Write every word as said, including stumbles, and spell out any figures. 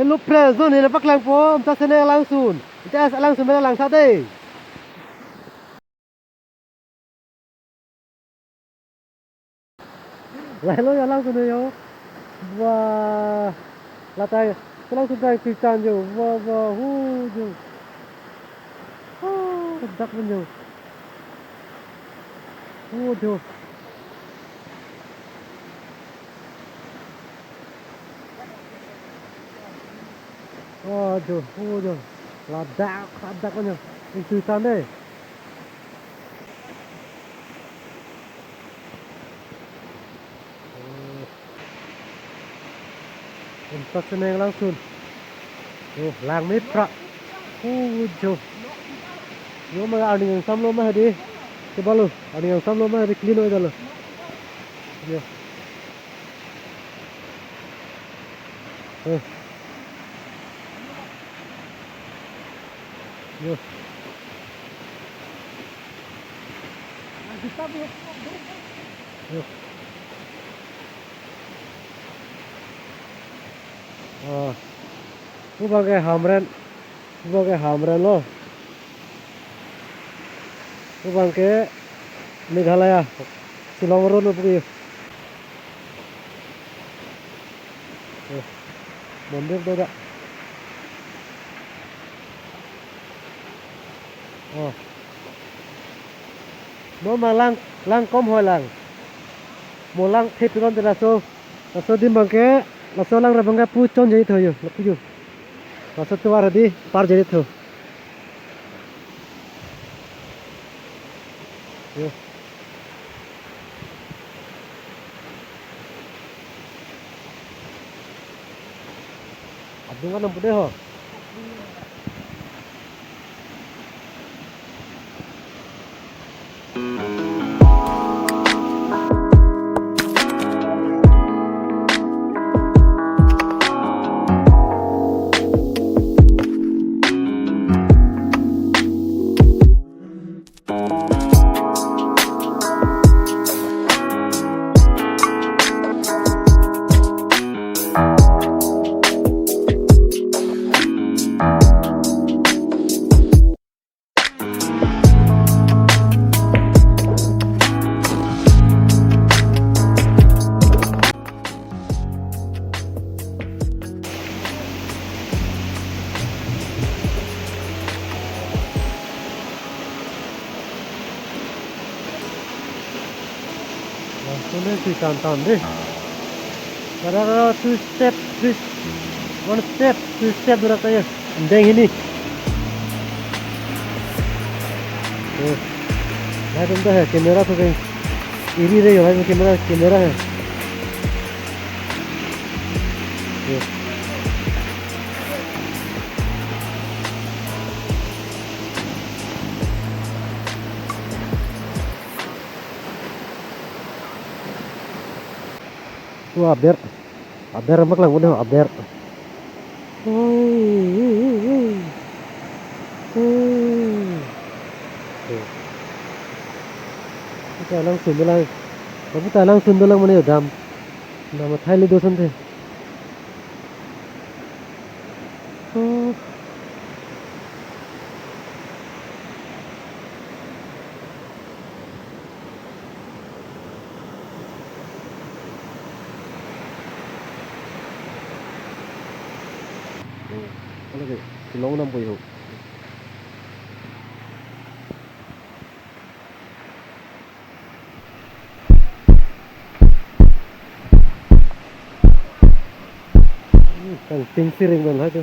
Hello friends, non neli paklangpo, Mumtaz Channel alangsun. Mumtaz alangsun mena langtha dei. Lahelo alangsun yo. Wah. Latai, alangsun tai tutan yo. Wah, wah, hu yo. Ah, dak pun yo. Hu yo. Oh, jo, oh, jo. Ladak, ladak ko nyo. Itu tande. Oh. Mumtaz Channel alangsun. Oh, lang me pra. Oh, jo. Yo ma arni ingsamlo ma hadi. Coba lo, arni ingsamlo ma hadi clean oi dalo. Yo. Eh. Yo. Yo. Ah. Pu abang ke Hamren. Pu abang ke Hamren lo. Pu abang ke Meghalaya, Shillong road lo pu ke. Eh, mondir do dak. Oh. Mo ma lang, lang kom hoi lang. Mo lang thepikon te laso. Laso adim abang ke, laso alangrap abang ke pu chonjai tho yo, lapu yo. Laso tovar hadi parjai tho. Yo. Adung kan nampu dei ho. Langsung si tan tan dei. Kadang two step, three, one step, two step dura kaya. Deng hini. Eh. Lahai atum ta hai camera tu deng. Iri re yo, lahai atum camera, camera hai. Eh. Wah, aber. Aber mak lang udah aber. Kita alangsun dolang. Kita alangsun dolang mane dam. Nama thai le dosan te. Oh. Kalau ke, Shillong nam boy ho. Kangting siring bang ha tu.